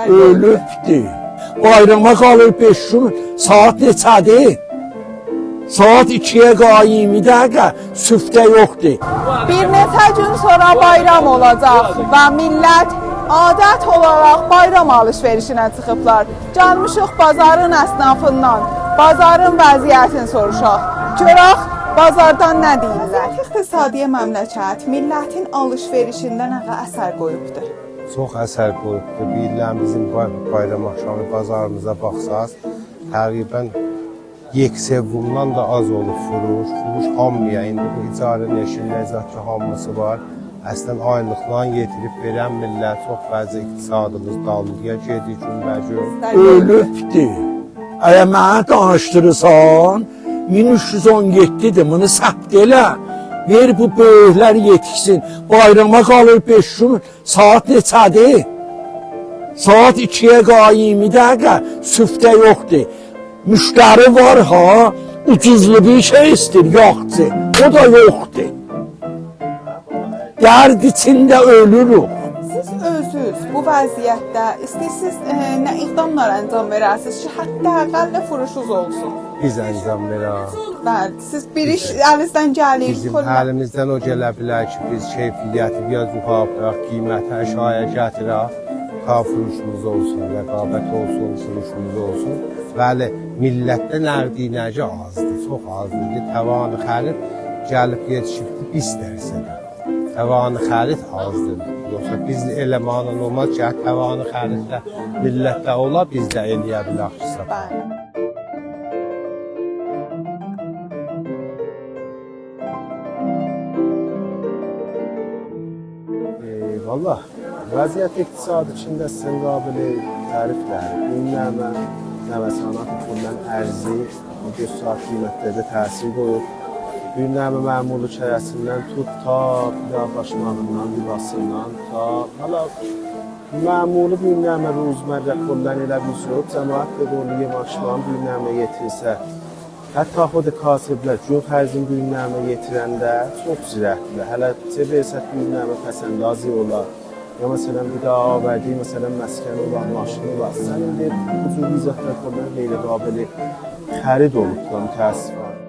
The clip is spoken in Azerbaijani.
Ölübdü. Bayrama qalır 5 gün. Saat neçədir? Saat 2-yə qala 20 dəqiqə süftə yoxdur. Bir neçə gün sonra bayram olacaq və millət adət olaraq bayram alış-verişinə çıxıblar. Gəlmişik bazarın əsnafından, bazarın vəziyyətini soruşaq. Görək bazardan nə deyirlər. İqtisadiyə məmləkət millətin alış-verişində nə əsər qoyubdur? Çox əsər qoyubdur. Bilirəm bizim bayram axşamı bazarımıza baxsaz, təqribən yek-sevvumdan da az olub furuş. Furuş hamıya indi bu icarə neşin, nəzatçı hamısı var. Əslən aylıqla yetirib verən millət çox vəzi iqtisadımız dallıya gedir günbəgün. Ölübdü. Əgər mənə danışdırırsan, 1317-dir, bunu səbt elə. Ver bu böyüklər yetişsin. Bayrama qalır 5 gün. Saat neçədir? Saat 2-yə qala 20 dəqiqə süftə yoxdur. Müştəri var ha, ucuzlu bir şey istəyir, yoxdur. O da yoxdur. Dərd içində ölürük. Siz özünüz bu vəziyyətdə istəyirsiniz nə iqdamlar əncam verəsiniz ki, hətta əqəlli furuşuz olsun. Biz əncam verək. Bəli, siz bir iş əlinizdən gəlir. Bizim əlimizdən o gələ bilər ki, biz keyfiyyəti biraz yuxarı qoyaq, qiyməti aşağıya gətirək, ta furuşumuz olsun, rəqabət olsun, furuşumuz olsun. Bəli, millətdə nəqdinəci azdır, çox azdır ki, təvanı xərid gəlib yetişibdir 20%-ə. Təvanı xərid azdır. Yoxsa biz eləmanın olmaz ki, təvanı xəriddə millətdə ola, biz də eləyə bilərik ki, sapa. Bəli. Valla vəziyyət iqtisadi içində sizin qabili təriflər, ünləmə, nəvəsanat kullən ərzi, bir saat qiymətlərdə təsir qoyub. Ünləmə məmulu kərəsindən tut ta pilav başmağından, libasından ta hala məmulu ünləmə ruzmərrə kullən elə bir yox, cəmaət də qolu yemaşman ünləmə yetirsə. Hətta xود kasiblər çox hərzin günləmə yetirəndə çox zirətli. Hələ versə günləmə pəsəndazı olar. Ya məsələn bir daha verdiyi məsələn məskən olar, maşını olar. Sən indi bu cür vizatlar qeyri-qabili xərid olublar mütəəssifانه.